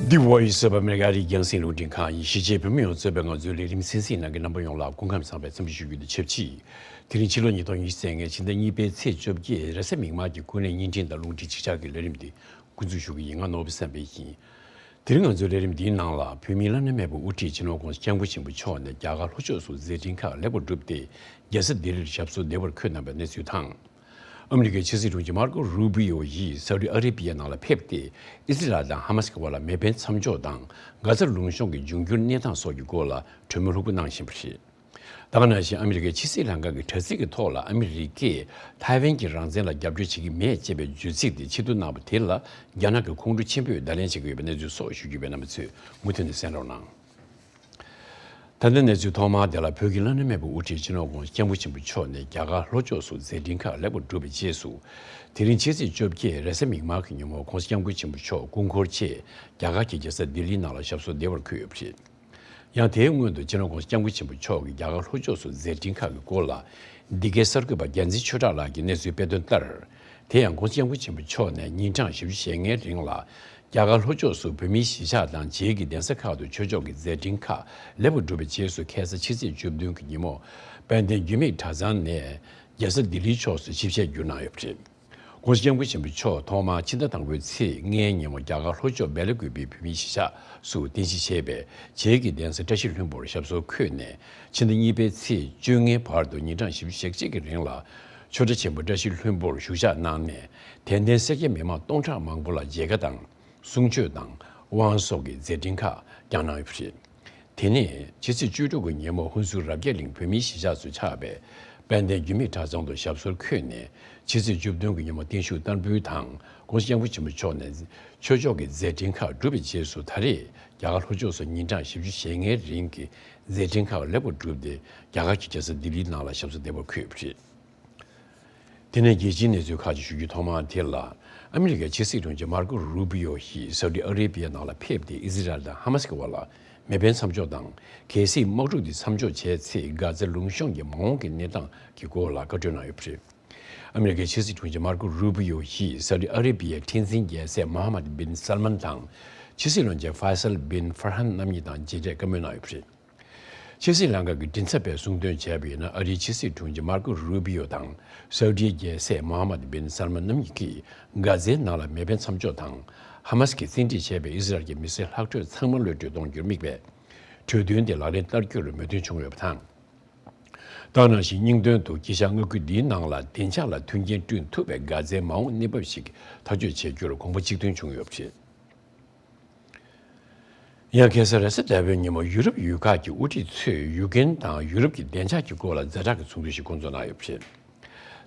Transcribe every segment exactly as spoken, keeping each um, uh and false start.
The Voice of America ཨ་རིའི་རྒྱང་སྲིང་རླུང་འཕྲིན་ཁང་ཡིན། གཞིས་བྱེས་བོད་མི་ཡོངས་གཙོས་པའི་ང་ཚོའི་ལས་རིམ་གསན་གཟིགས་གནང་མཁན་རྣམ་པ་ཡོངས་ལ་སྐུ་ཁམས་བཟང་བའི་འཚམས་འདྲི་ཞུ་རྒྱུ་དང་ཆབས་ཅིག་དེ་རིང་ཕྱི་ལོ་ཉིས་སྟོང་ཉི་ཤུ་རྩ་ལྔའི་ཕྱི་ཟླ་གཉིས་པའི་ཚེས་བཅོ་བརྒྱད། རེས་གཟའ་མིག་དམར་གྱི་སྐུ་ལས་བརྙན་འཕྲིན་དང་རླུང་འཕྲིན་ཅིག་ཆར་གྱི་ལས་རིམ་འདི་འགོ་འཛུགས་ཞུ་གི་ཡིན། ང་ནོར་བུ་བསམ་འཕེལ་ཡིན། དེ་རིང་ང་ཚོའི་ལས་རིམ་འདིའི་ནང་ལ་བོད་མིའི་བླ་ན་མེད་པའི་དབུ་ཁྲིད་སྤྱི་ནོར་༸གོང་ས་༸སྐྱབས་མགོན་ཆེན་པོ་མཆོག་ནས་རྒྱ་གར་ལྷོ་ཕྱོགས་སུ་མཛད་འཕྲིན་ཁག་ལེགས་པར་གྲུབ་སྟེ། རྒྱལ་ས་ལྡི་ལིར་ཞབས་སོར་བདེ་བར་འཁོད་གནང་བའི་གནས་ཚུལ་དང་། ཨ་མི་རི་ཀའི་ཕྱི་སྲིད་དྲུང་ཆེ་མར་ཀོ་རུ་བི་ཡོ་ཡིས་སའུ་ཏི་ཨ་རེ་བི་ཡའི་ནང་ལ་ཕེབས་ཏེ། ཨི་ཟི་རལ་དང་ཧ་མ་སི་ཀྱི་བར་ལ་མེ་འཕེན་མཚམས་འཇོག་དང་། གྷ་ཛ་ལུང་གཤོང་གི་འབྱུང་འགྱུར་གནས་སྟངས་སོགས་ཀྱི་སྐོར་ལ་གྲོས་མོལ་ལྷུག་པོ་གནང་བཞིན་པ་རེད། ད་ག་ནང་བཞིན་ཨ་མི་རི་ཀའི་ཕྱི་སྲིད་ལྷན་ཁང་གི་དྲ་ཚིགས་ཀྱི་ཐོག་ལ་ཨ་མི་རི་ཀས་ཐའེ་ཝན་གྱི་རང་བཙན་ལ་རྒྱབ་སྐྱོར་བྱེད་ཀྱི་མེད་ཅེས་པའི་བརྗོད་ཚིག་དེ་ཕྱིར་བསྡུ་གནང་བ་དེ་ལ་རྒྱ་ནག་གི་ཁོང་ཁྲོ་ཆེན་པོས་བརྡ་ལན་བྱེད་ཀྱི་ཡོད་པའི་གནས་ཚུལ་སོགས་ཞུ་རྒྱུ་ཡོད་པས། རྣམ་པ་ཚོས་མུ་མཐུད་ནས་གསན་རོགས་གནང་། ད་ལྟ་གནས་ཚུལ་ཐོག་མ་དེ་ལ། བོད་ཀྱི་བླ་ན་མེད་པའི་དབུ་ཁྲིད་སྤྱི་ནོར་༸གོང་ས་༸སྐྱབས་མགོན་ཆེན་པོ་མཆོག་ནས་རྒྱ་གར་ལྷོ་ཕྱོགས་སུ་མཛད་འཕྲིན་ཁག་ལེགས་པར་གྲུབ་པའི་རྗེས་སུ། དེ་རིང་ཕྱི་ཚེས་བཅོ་བརྒྱད་རེས་གཟའ་མིག་དམར་གྱི་ཉིན་མོ་༸གོང་ས་༸སྐྱབས་མགོན་ཆེན་པོ་མཆོག་སྐུ་འཁོར་ཆེད་རྒྱ་གར་གྱི་རྒྱལ་ས་ལྡི་ལིའི་ནང་ལ་ཞབས་སོར་བདེ་བར་འཁོད་ཡོད་པ་རེད། ཡང་དེའི་སྔོན་དུ་སྤྱི་ནོར་༸གོང་ས་༸སྐྱབས་མགོན་ཆེན་པོ་མཆོག་གིས་རྒྱ་གར་ལྷོ་ཕྱོགས་སུ་མཛད་འཕྲིན་ཁག་གི་སྐོར་ལ་འདི་གའི་གསར་འགོད་པ་རྒྱལ་མཚན་ཆོས་གྲགས་ལགས་ཀྱིས་གནས་ཚུལ་སྤེལ་དོན་ལྟར། དེ་ཡང་༸གོང་ས་༸སྐྱབས་མགོན་ཆེན་པོ་མཆོག་ནས་ཉིན་གྲངས་བཞི་བཅུ་ཞེ་ལྔའི་རིང་ལ་རྒྱ་གར་ལྷོ་ཕྱོགས་སུ་བོད་མིའི་གཞིས་ཆགས་དང་བྱེས་ཀྱི་གདན་ས་ཁག་ཏུ་ཆོས་ཕྱོགས་ཀྱི་མཛད་འཕྲིན་ཁག་ལེགས་པར་གྲུབ་པའི་རྗེས་སུ། ཁ་སང་ཕྱི་ཚེས་བཅུ་བདུན་གྱི་ཉིན་མོ་དཔལ་ལྡན་རྒྱུད་སྨད་གྲྭ་ཚང་ནས་རྒྱལ་ས་ལྡི་ལིའི་ཕྱོགས་སུ་ཆིབས་ཞལ་བསྒྱུར་གནང་ཡོད་པ་རེད། ༸གོང་ས་༸སྐྱབས་མགོན་ཆེན་པོ་མཆོག་ཐོག་མར་ཕྱི་ཟླ་དང་པོའི་ཚེས་ལྔའི་ཉིན་མོ་རྒྱ་གར་ལྷོ་ཕྱོགས་སྦེལ་ཀོབ་པའི་བོད་མིའི་གཞིས་ཆགས་སུ་རྟེན་གཞི་བྱས་པའི་བྱེས་ཀྱི་གདན་ས་བཀྲ་ཤིས་ལྷུན་པོར་ཞབས་སོར་འཁོད་ནས། ཕྱི་ཟླ་གཉིས་པའི་ཚེས་བཅོ་ལྔའི་བར་དུ་ཉིན་གྲངས་བཞི་བཅུ་ཞེ་གཅིག་གི་རིང་ལ་ཆོས་གྲྭ་ཆེན་པོ་བཀྲ་ཤིས་ལྷུན་པོར་བཞུགས་ཞག་གནང་ནས། དད་ལྡན་སེར་སྐྱ་མི་མང་སྟོང་ཕྲག་མང་པོ་ལ་མཇལ་ཁ་དང་། གསུང་ཆོས་དང་། དབང་སོགས་ཀྱི་མཛད་འཕྲིན་ཁག་བསྐྱངས་གནང་ཡོད་པ་རེད། དེ་ནས་ཕྱི་ཚེས་བཅུ་དྲུག་གི་ཉིན་མོ་ཧུན་སུར་རབ་རྒྱས་གླིང་བོད་མིའི་གཞིས་ཆགས་སུ་ཆགས་པའི་དཔལ་ལྡན་རྒྱུད་སྨད་གྲྭ་ཚང་དུ་ཞབས་སོར་འཁོད་ནས། ཕྱི་ཚེས་བཅུ་བདུན་གྱི་ཉིན་མོ་བརྟན་བཞུགས་བསྟར་འབུལ་དང་། ༸གོང་ས་༸སྐྱབས་མགོན་ཆེན་པོ་མཆོག་ནས་ཆོས་ཕྱོགས་ཀྱི་མཛད་འཕྲིན་ཁག་གྲུབ་པའི་རྗེས་སུ། ད་རེས་རྒྱ་གར་ལྷོ་ཕྱོགས་སུ་ཉིན་གྲངས་བཞི་བཅུ་ཞེ་ལྔའི་རིང་གི་མཛད་འཕྲིན་ཁག་ལེགས་པར་གྲུབ་སྟེ། རྒྱ་གར་གྱི་རྒྱལ་ས་ལྡི་ལིའི་ནང་ལ་ཞབས་སོར་བདེ་བར་འཁོད་ཡོད་པ་རེད། དེ་ནས་རྒྱལ་སྤྱིའི་གནས་ཚུལ་ཁག་ཅིག་ཞུ་རྒྱུའི་ཐོག་མར། དེ་ལ་ཨ་མི་རི་ཀའི་ཕྱི་སྲིད་དྲུང་ཆེ་མར་ཀོ་རུ་བི་ཡོ་ཡིས་སའུ་ཏི་ཨ་རེ་བི་ཡའི་ནང་ལ་ཕེབས་ཏེ། ཨི་ཟི་རལ་དང་ཧ་མ་སི་ཀྱི་བར་ལ་མེ་འཕེན་མཚམས་འཇོག་དང་། གལ་སྲིད་དམག་འཁྲུག་འདི་མཚམས་འཇོག་བྱས་ཚེ། གྷ་ཛ་ལུང་གཤོང་གི་མ་འོངས་ཀྱི་གནས་སྟངས་ཀྱི་སྐོར་ལ་བཀའ་འཁྲོལ་གནང་ཡོད་པ་རེད། ཨ་མི་རི་ཀའི་ཕྱི་སྲིད་དྲུང་ཆེ་མར་ཀོ་རུ་བི་ཡོ་ཡིས་སའུ་ཏི་ཨ་རེ་བི་ཡའི་ཁྲི་འཛིན་རྒྱལ་སྲས་མོ་ཧ་མད་བིན་སལ་མན་དང་ཕྱི་སྲིད་བློན་ཆེན་ཧྥ་སལ་བིན་ཧྥ་ཧན་རྣམ་གཉིས་དང་མཇལ་འཕྲད་བཀའ་མོལ་གནང་ཡོད་པ་རེད། ཕྱི་སྲིད་ལྷན་ཁང་གི་མགྲིན་ཚབ་པས་གསུངས་དོན་བྱས་པ་ཡིན་ན། ཨ་རིའི་ཕྱི་སྲིད་དྲུང་ཆེ་མར་ཀོ་རུ་བི་ཡོ་དང་སའུ་ཏིའི་རྒྱལ་སྲས་མོ་ཧ་མད་བིན་སལ་མན་རྣམ་གཉིས་ཀྱིས་གྷ་ཛའི་ནང་ལ་མེ་འཕེན་མཚམས་འཇོག་དང་། ཧ་མ་སི་ཀྱིས་བཙན་ཁྲིད་བྱས་པའི་ཨི་ཟི་རལ་གྱི་མི་སེར་ལྷག་འཕྲོས་ཚང་མ་གློད་གྲོལ་གཏོང་རྒྱུར་དམིགས་པའི་གྲོས་མཐུན་དེ་ལག་ལེན་བསྟར་རྒྱུར་མོས་མཐུན་བྱུང་ཡོད་པ་དང་། ད་ག་ནང་བཞིན་སྙིང་དོན་དུ་དཀྱིལ་ཤག་མངའ་ཁུལ་འདིའི་ནང་ལ་བདེ་འཇགས་ལ་མཐུན་རྐྱེན་བསྐྲུན་ཐུབ་པའི་གྷ་ཛའི་མ་འོངས་གནས་བབ་ཞིག་ཐག་གཅོད་བྱེད་རྒྱུར་དགོངས་པ་གཅིག་མཐུན་བྱུང་ཡོད་པ་རེད། ཡང་ཁ་སང་རེས་གཟའ་ཟླ་བའི་ཉིན་མོ་ཡུ་རོབ་ཡུལ་ཁག་གི་དབུ་ཁྲིད་ཚོས་ཡུ་ཀེན་དང་ཡུ་རོབ་ཀྱི་བདེ་འཇགས་ཀྱི་སྐོར་ལ་ཛ་དྲག་གི་ཚོགས་འདུ་ཞིག་བསྐོང་ཚོགས་གནང་ཡོད་པ་རེད།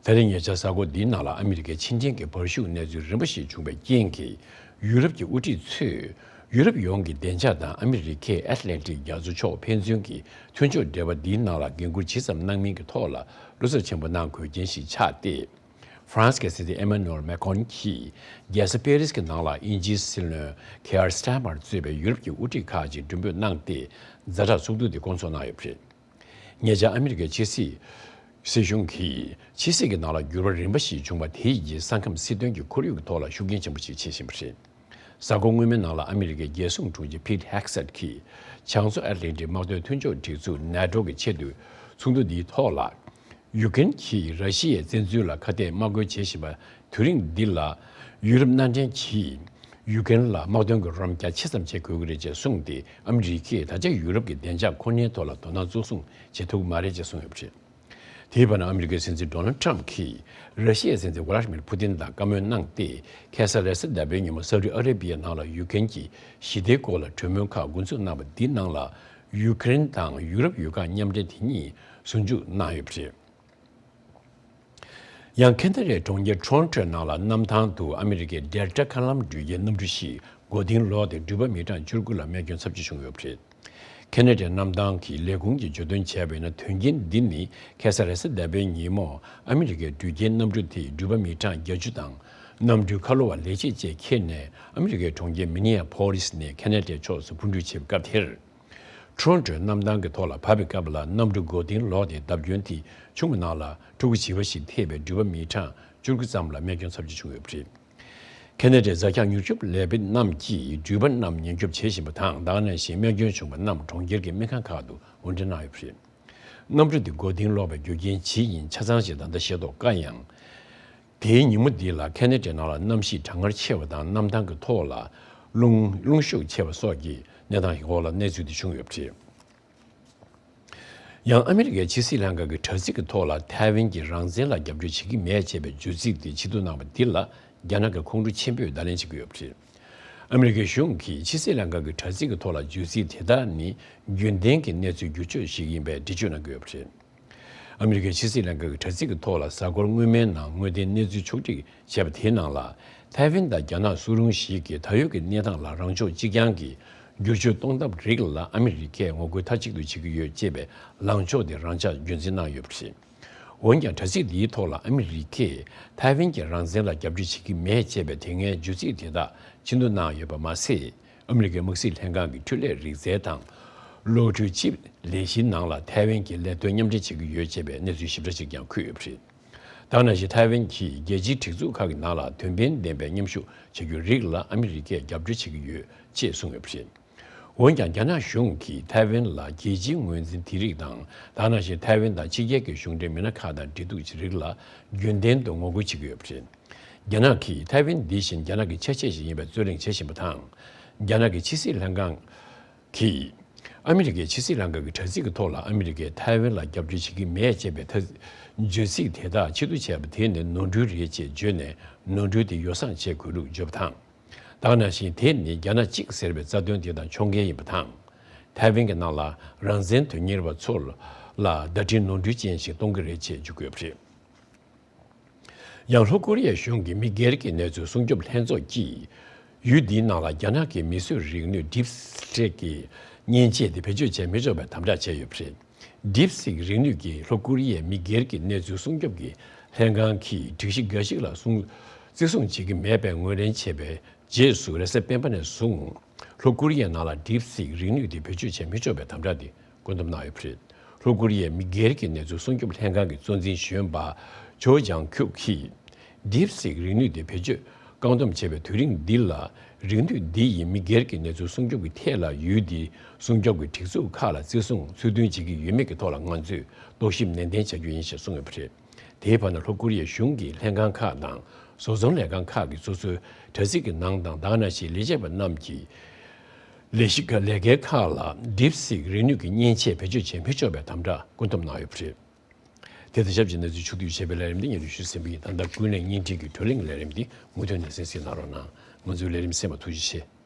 ད་རེས་ཉེ་ཆར་གཟའ་འཁོར་འདིའི་ནང་ལ་ཨ་མི་རི་ཀའི་ཕྱི་འབྲེལ་གྱི་བར་ཞུགས་གནས་ཚུལ་རིམ་པ་ཞིག་བྱུང་བའི་རྐྱེན་གྱིས། ཡུ་རོབ་ཀྱི་དབུ་ཁྲིད་ཚོས་ཡུ་རོབ་ཡོངས་ཀྱི་བདེ་འཇགས་དང་ཨ་མི་རི་ཀས་ཨེཊ་ལན་ཊིག་རྒྱ་མཚོ་ཕྱོགས་ཕན་ཚུན་གྱི་མཐུན་ཕྱོགས་འབྲེལ་བ་འདིའི་ནང་ལ་འགན་འཁུར་ཇི་ཙམ་གནང་མིན་གྱི་ཐོག་ལ་བློ་འཚབ་ཆེན་པོ་གནང་དགོས་རྐྱེན་ཞིག་ཆགས་ཏེ། ཧྥ་རན་སི་གི་སྲིད་འཛིན་ཨེ་མ་ནུ་ཨེལ་མེ་ཁོན་གྱིས་རྒྱལ་ས་པེ་རིས་ཀྱི་ནང་ལ་དབྱིན་ཇིའི་སྲིད་བློན་ཁེ་ཨར་སི་ཊར་མར་གཙོས་པའི་ཡུ་རོབ་ཀྱི་དབུ་ཁྲིད་ཁག་ཅིག་མགྲོན་འབོད་གནང་སྟེ། ཛ་དྲག་ཚོགས་འདུ་དེ་བསྐོང་ཚོགས་གནང་ཡོད་པ་རེད། ཉེ་ཆར་ཨ་མི་རི་ཀའི་ཕྱི་སྲིད་སྲིད་གཞུང་གིས་ཕྱི་སྲིད་ཀྱི་ནང་ལ་འགྱུར་བ་རིམ་པ་ཞིག་བྱུང་བ་དེ་ཡིས་ས་ཁམས་སྲིད་དོན་གྱི་ཁོར་ཡུག་གི་ཐོག་ལ་ཤུགས་རྐྱེན་ཆེན་པོ་ཞིག་བྱེད་བཞིན་པ་རེད། གཟའ་འཁོར་སྔོན་མའི་ནང་ལ་ཨ་མི་རི་ཀའི་རྒྱལ་སྲུང་དྲུང་ཆེ་ཕིད་ཧེག་སེད་ཀྱིས་བྱང་མཚོ་ཨེཊ་ལན་ཊིག་དམག་དོན་མཐུན་ཕྱོགས་སྒྲིག་འཛུགས་ནེ་ཊོ་གི་ཆེད་དུ་ཚོགས་འདུ་འདིའི་ཐོག་ལ། ཡུ་ཀེན་གྱིས་ར་ཤི་ཡའི་བཙན་འཛུལ་ལ་ཁ་གཏད་དམག་རྒོལ་བྱེད་བཞིན་པ་དུས་རིང་འདི་ལ། ཡུ་རོབ་མནའ་འབྲེལ་གྱིས་ཡུ་ཀེན་ལ་དམག་དོན་གྱི་རོགས་རམ་རྒྱ་ཆེ་ཙམ་བྱེད་དགོས་ཀྱི་རེད་ཅེས་གསུངས་ཏེ། ཨ་མི་རི་ཀས་ད་ཆ་ཡུ་རོབ་ཀྱི་བདེ་འཇགས་ཁོ་ནའི་ཐོག་ལ་དོ་སྣང་གཙོ་བཟུང་བྱེད་ཐུབ་ཀྱི་མ་རེད་ཅེས་གསུངས་ཡོད་པ་རེད། དེའི་བར་ན། ཨ་མི་རི་ཀའི་སྲིད་འཛིན་ཌོ་ནལ་ཊམ་གྱིས་ར་ཤི་ཡའི་སྲིད་འཛིན་ཝ་ལ་ཏི་མིར་ཕུ་ཏིན་དང་བཀའ་མོལ་གནང་སྟེ། ཁ་སང་རེས་གཟའ་ཟླ་བའི་ཉིན་མོ་སའུ་ཏི་ཨ་རེ་བི་ཡའི་ནང་ལ་ཡུ་ཀེན་གྱི་ཞི་བདེའི་སྐོར་ལ་གྲོས་མོལ་ཁག་འགོ་འཛུགས་གནང་བ་འདིའི་ནང་ལ། ཡུ་ཀེ་རེན་དང་ཡུ་རོབ་ཡུལ་ཁག་མཉམ་འབྲེལ་དེ་ཉིད་ཟུར་འཇུག་གནང་ཡོད་པ་རེད། ཡང་ཁེ་ན་ཌའི་གྲོང་ཁྱེར་ཊོ་རོན་ཊོའི་ནང་ལ་གནམ་ཐང་དུ་ཨ་མི་རི་ཀའི་ཌེལ་ཊ་མཁའ་ལམ་འགྲུལ་སྐྱེལ་གནམ་གྲུ་ཞིག་མགོ་རྟིང་ལོག་སྟེ་འགྲུལ་པ་མི་གྲངས་བཅུ་དགུ་ལ་རྨས་སྐྱོན་ཚབས་ཆེ་བྱུང་ཡོད་པ་རེད། ཁེ་ན་ཌའི་གནམ་ཐང་གི་ལས་ཁུངས་ཀྱིས་བརྗོད་དོན་བྱས་པ་ཡིན་ན། དོན་རྐྱེན་འདི་ནི་ཁ་སང་རེས་གཟའ་ཟླ་བའི་ཉིན་མོ་ཨ་མི་རི་ཀའི་འགྲུལ་སྐྱེལ་གནམ་གྲུ་དེས་འགྲུལ་པ་མི་གྲངས་བརྒྱད་ཅུ་དང་། གནམ་གྲུའི་ཁ་ལོ་བ་ལས་བྱེད་བཅས་ཁྱེར་ནས་ཨ་མི་རི་ཀའི་གྲོང་ཁྱེར་མི་ནི་ཡ་ཕོ་ལིས་ནས་ཁེ་ན་ཌའི་ཕྱོགས་སུ་འཕུར་འགྲུལ་བྱེད་པའི་སྐབས་དེར། ཊོ་རོན་ཊོའི་གནམ་ཐང་གི་ཐོག་ལ་བབས་པའི་སྐབས་ལ། གནམ་གྲུ་མགོ་རྟིང་ལོག་སྟེ་བརྡབ་སྐྱོན་དེ་ཆུ་མོ་ནང་ལ་ཕྲུ་གུ་བྱིས་པ་ཞིག་ཐེ་བའི་འགྲུལ་པ་མི་གྲངས་བཅུ་དགུ་ཙམ་ལ་རྨས་སྐྱོན་ཚབས་ཆེ་བྱུང་ཡོད་པ་རེད། ཁེ་ན་ཌའི་འཛའ་འཁྱག་མྱུར་སྐྱོབ་ལས་བྱེད་རྣམས་ཀྱིས་འགྲུལ་པ་རྣམས་ཉེན་སྐྱོབ་བྱེད་བཞིན་པ་དང་། ད་ག་ནང་བཞིན་རྨས་སྐྱོན་བྱུང་བ་རྣམས་གྲོང་ཁྱེར་གྱི་སྨན་ཁང་ཁག་ཏུ་དབོར་འདྲེན་གནང་ཡོད་པ་རེད། གནམ་གྲུ་དེ་མགོ་རྟིང་སློག་པའི་རྒྱུ་རྐྱེན་ཇི་ཡིན་ཆ་ཚང་ཞིག་ད་ལྟ་ཤེས་རྟོགས་དཀའ་ཡང་། དེའི་ཉིན་མོ་འདི་ལ་ཁེ་ན་ཌའི་ནང་ལ་གནམ་གཤིས་གྲང་ངར་ཆེ་བ་དང་། གནམ་ཐང་གི་ཐོག་ལ་རླུང་རླུང་ཤུགས་ཆེ་བ་སོགས་ཀྱི་གནས་སྟངས་ཀྱི་སྐོར་ལ་གནས་ཚུལ་དེ་བྱུང་ཡོད་པ་རེད། ཡང་ཨ་མི་རི་ཀས་ཕྱི་སྲིད་ལྷན་ཁང་གི་དྲ་ཚིགས་ཀྱི་ཐོག་ལ་ཐའེ་ཝན་གྱི་རང་བཙན་ལ་རྒྱབ་སྐྱོར་བྱེད་ཀྱི་མེད་ཅེས་པའི་བརྗོད་ཚིག་དེ་ཕྱིར་བསྡུ་གནང་བ་འདི་ལ་རྒྱ་ནག་གིས་ཁོང་ཁྲོ་ཆེན་པོས་བརྡ་ལན་བྱེད་ཀྱི་ཡོད་པ་རེད། ཨ་མི་རི་ཀའི་གཞུང་གིས་ཕྱི་སྲིད་ལྷན་ཁང་གི་དྲ་ཚིགས་ཀྱི་ཐོག་ལ་བརྗོད་ཚིག་དེ་དག་ནི་རྒྱུན་ལྡན་གྱི་གནས་ཚུལ་བསྒྱུར་བཅོས་ཤིག་ཡིན་པའི་འགྲེལ་བརྗོད་གནང་གི་ཡོད་པ་རེད། ཨ་མི་རི་ཀའི་ཕྱི་སྲིད་ལྷན་ཁང་གི་དྲ་ཚིགས་ཀྱི་ཐོག་ལ་གཟའ་འཁོར་སྔོན་མའི་ནང་དངོས་བདེན་གནས་ཚུལ་ཕྱོགས་སྒྲིག་བྱས་པ་དེའི་ནང་ལ། ཐའེ་ཝན་དང་རྒྱ་ནག་སུ་རུང་ཞིག་གིས་ད་ཡོད་ཀྱི་གནས་སྟངས་ལ་རང་ཕྱོགས་གཅིག་རྐྱང་གིས་བསྒྱུར་བཅོས་གཏོང་ཐབས་རིགས་ལ་ཨ་མི་རི་ཀས་ངོ་རྒོལ་མཐའ་གཅིག་ཏུ་བྱེད་ཀྱི་ཡོད་ཅེས་པའི་ལངས་ཕྱོགས་དེ་རང་འཇགས་རྒྱུན་འཛིན་གནང་ཡོད་པ་རེད། འོན་ཀྱང་། དྲ་ཚིགས་འདིའི་ཐོག་ལ་ཨ་མི་རི་ཀས་ཐའེ་ཝན་གྱི་རང་བཙན་ལ་རྒྱབ་སྐྱོར་བྱེད་ཀྱི་མེད་ཅེས་པའི་དེ་སྔའི་བརྗོད་ཚིག་དེ་དག་ཕྱིར་བསྡུ་གནང་ཡོད་པ་མ་ཟད། ཨ་མི་རི་ཀའི་དམག་སྲིད་ལྷན་ཁང་གི་འཕྲུལ་ལས་རིག་རྩལ་དང་། གློག་འཕྲུལ་ཅིབ་ལས་གཞིའི་ནང་ལ་ཐའེ་ཝན་གྱི་ལས་དོན་མཉམ་འབྲེལ་བྱེད་ཀྱི་ཡོད་ཅེས་པའི་གནས་ཚུལ་ཞིབ་ཕྲ་ཞིག་ཀྱང་འཁོད་ཡོད་པ་རེད། ད་ག་ནང་བཞིན་ཐའེ་ཝན་གྱིས་རྒྱལ་སྤྱིའི་སྒྲིག་འཛུགས་ཁག་གི་ནང་ལ་དོན་ཕན་ལྡན་པའི་མཉམ་ཞུགས་བྱ་རྒྱུའི་རིགས་ལ་ཨ་མི་རི་ཀས་རྒྱབ་སྐྱོར་བྱེད་ཀྱི་ཡོད་ཅེས་གསུངས་ཡོད་པ་རེད། འོན་ཀྱང་། རྒྱ་ནག་གཞུང་གིས་ཐའེ་ཝན་ལ་རྒྱལ་སྤྱིའི་ངོས་འཛིན་དེ་རིགས་དང་། ད་ག་ནང་བཞིན་ཐའེ་ཝན་དང་ཕྱི་རྒྱལ་གྱི་གཞུང་འབྲེལ་མི་སྣ་ཁག་དང་འབྲེལ་གཏུག་བྱེད་རིགས་ལ་རྒྱུན་ལྡན་དུ་ངོ་རྒོལ་བྱེད་ཀྱི་ཡོད་པ་རེད། རྒྱ་ནག་གིས་ཐའེ་ཝན་འདི་བཞིན་རྒྱ་ནག་གི་ཆ་ཤས་ཤིག་ཡིན་པའི་རྩོད་གླེང་བྱེད་བཞིན་པ་དང་། རྒྱ་ནག་གི་ཕྱི་སྲིད་ལྷན་ཁང་གིས། ཨ་མི་རི་ཀའི་ཕྱི་སྲིད་ལྷན་ཁང་གི་དྲ་ཚིགས་ཀྱི་ཐོག་ལ་ཨ་མི་རི་ཀས་ཐའེ་ཝན་ལ་རྒྱབ་སྐྱོར་བྱེད་ཀྱི་མེད་ཅེས་པའི་ཐ་བརྗོད་ཚིག་དེ་དག་ཕྱིར་བསྡུ་བྱས་པ་དེ་ནི་ནོར་འཁྲུལ་རེད་ཅེས་བརྗོད་ནས། ནོར་འཁྲུལ་དེ་ཡོ་བསྲང་བྱེད་དགོས་ལུགས་བརྗོད་པ་དང་། ད་ག་ནང་བཞིན། དེ་ནི་རྒྱ་ནག་གཅིག་ཟེར་བའི་རྩ་དོན་དེ་དང་ཕྱོགས་འགལ་ཡིན་པ་དང་། ཐའེ་ཝན་གྱི་ནང་ལ་རང་བཙན་དོན་གཉེར་བ་ཚོ་ལ་བརྡ་འཕྲིན་ནོར་འཁྲུལ་ཅན་ཞིག་གཏོང་གི་རེད་ཅེས་བརྗོད་དགོས་པ་རེད། ཡང་། ལྷོ་ཀོ་རི་ཡའི་གཞུང་གིས་མི་སྒེར་གྱི་གནས་ཚུལ་སྲུང་སྐྱོབ་ལྷན་ཚོགས་ཀྱིས། ཡུལ་འདིའི་ནང་ལ་རྒྱ་ནག་གི་མིས་བཟོས་རིག་ནུས་DeepSeek་གི་མཉེན་ཆས་དེ་བེད་སྤྱོད་བྱས་མི་ཆོག་པའི་དམ་དྲག་བྱས་ཡོད་པ་རེད། DeepSeek་རིག་ནུས་ཀྱིས་ལྷོ་ཀོ་རི་ཡའི་མི་སྒེར་གྱི་གནས་ཚུལ་སྲུང་སྐྱོབ་ཀྱི་ལྷན་ཁང་གིས་སྒྲིག་གཞི་འགའ་ཞིག་ལ་སྲུང་བརྩི་སྲུང་བྱེད་ཀྱི་མེད་པའི་ངོས་ལེན་བྱས་པའི་རྗེས་སུ། རེས་གཟའ་སྤེན་པ་ནས་བཟུང་ལྷོ་ཀོ་རི་ཡའི་ནང་ལ་DeepSeek་རིག་ནུས་དེ་བེད་སྤྱོད་བྱས་མི་ཆོག་པའི་དམ་དྲག་དེ་བཀོད་འདོམས་གནང་ཡོད་པ་རེད། ལྷོ་ཀོ་རི་ཡའི་མི་སྒེར་གྱི་གནས་ཚུལ་སྲུང་སྐྱོབ་ལྷན་ཁང་གི་གཙོ་འཛིན་གཞོན་པ་ཇོ་ལྗང་ཁྱུག་གིས། DeepSeek་རིག་ནུས་དེ་བེད་སྤྱོད་བཀག་སྡོམ་བྱེད་པའི་དུས་རིང་འདི་ལ། རིག་ནུས་འདི་ཡིས་མི་སྒེར་གྱི་གནས་ཚུལ་སྲུང་སྐྱོབ་ཀྱི་ཐད་ལ་ཡུལ་འདིའི་སྲུང་སྐྱོབ་ཀྱི་སྒྲིག་འཛུགས་ཁག་ལ་བརྩི་སྲུང་ཚུལ་མཐུན་བྱེད་ཀྱི་ཡོད་མེད་ཀྱི་ཐོག་ལ་ང་ཚོས་རྟོག་ཞིབ་ནན་ཏན་བྱ་རྒྱུ་ཡིན་ཞེས་གསུངས་ཡོད་པ་རེད། དེའི་བར་ན། ལྷོ་ཀོ་རི་ཡའི་གཞུང་གིས་ལྷན་ཁང་ཁག་དང་བཟོ་ཚོང་ལས་ཁང་ཁག་གིས་སོ་སོའི་དྲ་ཚིགས་ཀྱི་ནང་དང་། ད་ག་ནང་བཞིན་ལས་བྱེད་པ་རྣམས་ཀྱི་ལས་གཞི་ཁག་ལས་ཀའི་ཁག་ལ་DeepSeek་རིག་ནུས་ཀྱི་མཉེན་ཆས་བེད་སྤྱོད་བྱེད་མི་ཆོག་པའི་དམ་དྲག་བཀོད་འདོམས་གནང་ཡོད་པ་རེད། དེ་དང་ཆབས་ཅིག་གནས་ཚུལ་ཕྱོགས་བསྡུས་བྱས་པའི་ལས་རིམ་འདི་སྙན་སྒྲོན་ཞུས་ཟིན་པ་ཡིན། ད་ལྟ་ཀུན་གླེང་བརྙན་འཕྲིན་གྱི་བགྲོ་གླེང་ལས་རིམ་འདི་མུ་མཐུད་ནས་གསན་གཟིགས་གནང་རོགས་གནང་། ང་ཚོའི་ལས་རིམ་གསན་པར་ཐུགས་རྗེ་ཆེ།